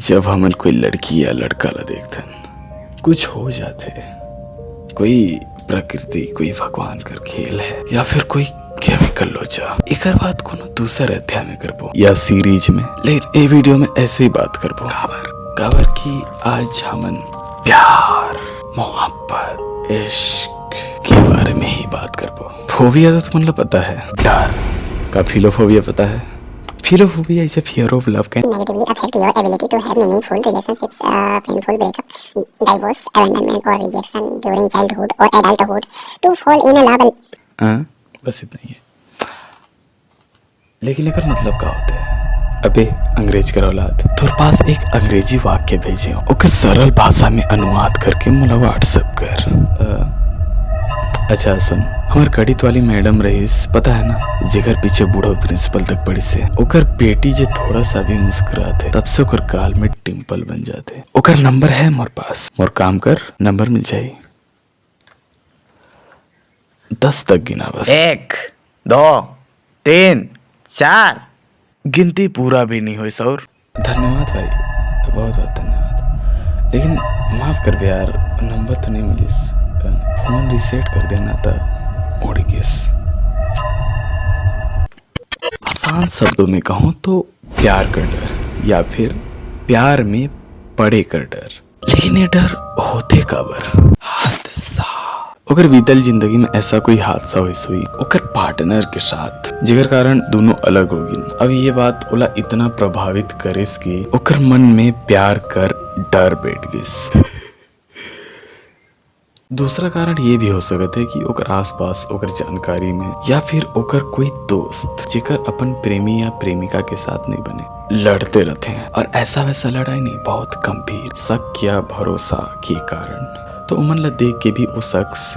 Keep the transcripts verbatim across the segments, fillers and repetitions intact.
जब हमन कोई लड़की या लड़का ला देखथन, कुछ हो जाथे, कोई प्रकृति, कोई भगवान कर खेल है या फिर कोई केमिकल लोचा, एकर बात कोनो दूसर अध्याय में करबो या सीरीज में, लेकिन ए वीडियो में ऐसे ही बात करबो। काबर? काबर कि आज हमन प्यार, मोहब्बत, इश्क के बारे में ही बात करबो। फोबिया तो तुमन ला पता है, डर। का फिलोफोबिया पता है? Philophobia is a fear of love can negatively affect your ability to have meaningful relationships, uh, painful breakup, divorce, abandonment or rejection during childhood or adulthood, to fall in love. हाँ, बस इतना ही है। लेकिन एकर मतलब का होथे? अबे अंग्रेज कर औलाद, तोर पास एक अंग्रेजी वाक्य भेजे हूँ, ओके सरल भाषा में अनुवाद करके मोला WhatsApp कर। अ, अच्छा सुन, हमर गणित वाली मैडम रहिस, पता है ना, जेकर पीछे बूढ़ो प्रिंसिपल तक पढ़िस हे, ओकर बेटी जे थोड़ा सा भी मुस्कुरात हे, तब से ओकर गाल में डिम्पल बन जाथे। ओकर नंबर है मोर पास, मोर काम कर, नंबर मिल जाही। दस तक गिना बस। एक, दो, तीन, चार। गिनती पूरा भी नहीं होइस और। धन्यवाद भाई, बहुत बहुत धन्यवाद। लेकिन माफ करबे यार, नंबर तो नहीं मिलिस। अ, फोन reset कर देना था, उड़ गिस। आसान शब्दों में कहूँ तो प्यार कर डर या फिर प्यार में पड़े कर डर। लेकिन ये डर होथे काबर? हादसा। ओकर बीतल जिंदगी में ऐसा कोई हादसा होइस होही ओकर पार्टनर के साथ, जेकर कारण दोनों अलग हो गिन। अब ये बात ओला इतना प्रभावित करिस कि ओकर मन में प्यार कर डर बैठ गिस। दूसरा कारण ये भी हो सकत है कि ओकर आसपास, ओकर जानकारी में या फिर ओकर कोई दोस्त जेकर अपन प्रेमी या प्रेमिका के साथ नहीं बने, लड़ते रहते हैं। और ऐसा वैसा लड़ाई नहीं, बहुत गंभीर शक या भरोसा के कारण। तो उमन ला देख के भी वो शख्स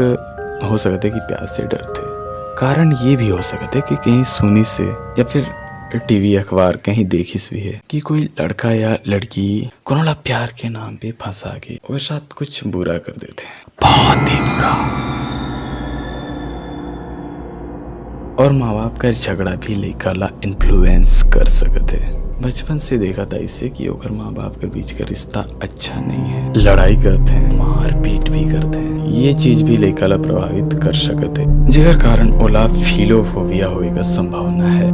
हो सकत है कि प्यार से डरथे। कारण ये भी हो सकत है कि कहीं सुनिस हे या फिर टीवी अखबार कहीं देखिस भी है कि कोई लड़का या लड़की कोनो ला प्यार के नाम पे फंसा के ओकर साथ कुछ बुरा कर देथे। बहुत ही बुरा। और माँ बाप का झगड़ा भी लइका ला इन्फ्लुएंस कर सकत है। बचपन से देखा था इसे कि ओकर माँ बाप के बीच का रिश्ता अच्छा नहीं है, लड़ाई करते हैं, मारपीट भी करते हैं। ये चीज भी लइका ला प्रभावित कर सकत है, जेकर कारण ओला फिलोफोबिया होए का संभावना है।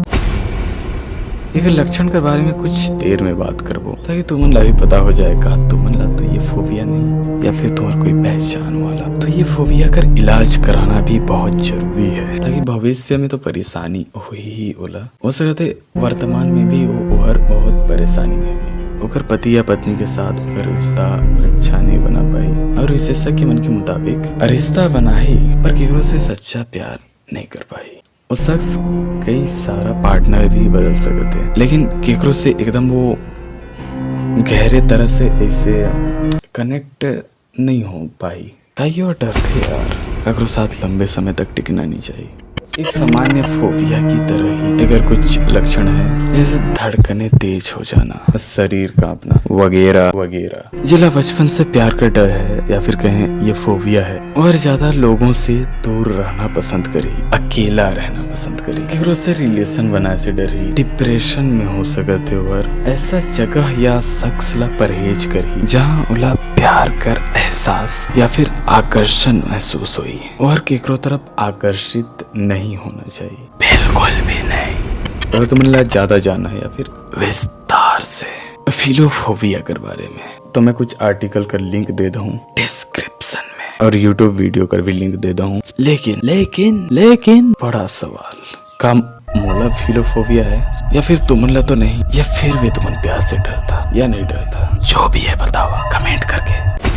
एकर लक्षण के बारे में कुछ देर में बात करबो, ताकि तुमन ला भी पता हो जाए का तुमन ला तो ये फोबिया नहीं या फिर तुम्हार कोई पहचान वाला। तो ये फोबिया कर इलाज कराना भी बहुत जरूरी है, ताकि भविष्य में तो परेशानी होही ही ओला। हो सकत है वर्तमान में भी वो, ओहर बहुत परेशानी में होही, ओकर पति या पत्नी के साथ ओकर रिश्ता अच्छा नहीं बना पाई, और विशेषज्ञ मन के मुताबिक रिश्ता बनाही पर केकरो से सच्चा प्यार नहीं कर पाई। वो शख्स कई सारा पार्टनर भी बदल सकत है, लेकिन केकरो से एकदम वो गहरे तरह से ऐसे कनेक्ट नहीं हो पाई। का ये डर थे यार, ककरो साथ लंबे समय तक टिकना नहीं चाहिए। एक सामान्य फोबिया की तरह ही अगर कुछ लक्षण है, जैसे धड़कने तेज हो जाना, शरीर कांपना वगैरह वगैरह। जेला बचपन से प्यार का डर है या फिर कहें ये फोबिया है, और ज्यादा लोगों से दूर रहना पसंद करी, अकेला रहना पसंद करी, केकरो से रिलेशन बनाए से डरही, डिप्रेशन में हो सकत है, और ऐसा जगह या शख्स ला परहेज करही जहां ओला प्यार कर एहसास या फिर आकर्षण महसूस होई, और केकरो तरफ आकर्षित नहीं होना चाहिए, बिल्कुल भी नहीं। अगर तुमन ला ज्यादा जानना है या फिर विस्तार से फिलोफोबिया के बारे में, तो मैं कुछ आर्टिकल का लिंक दे दूँ डिस्क्रिप्शन में, और YouTube वीडियो का भी लिंक दे दूँ। लेकिन लेकिन लेकिन बड़ा सवाल, का मोला फिलोफोबिया है या फिर तुमन ला तो नहीं, या फिर भी तुमन प्यार से डरता या नहीं डरता? जो भी है बतावा कमेंट करके।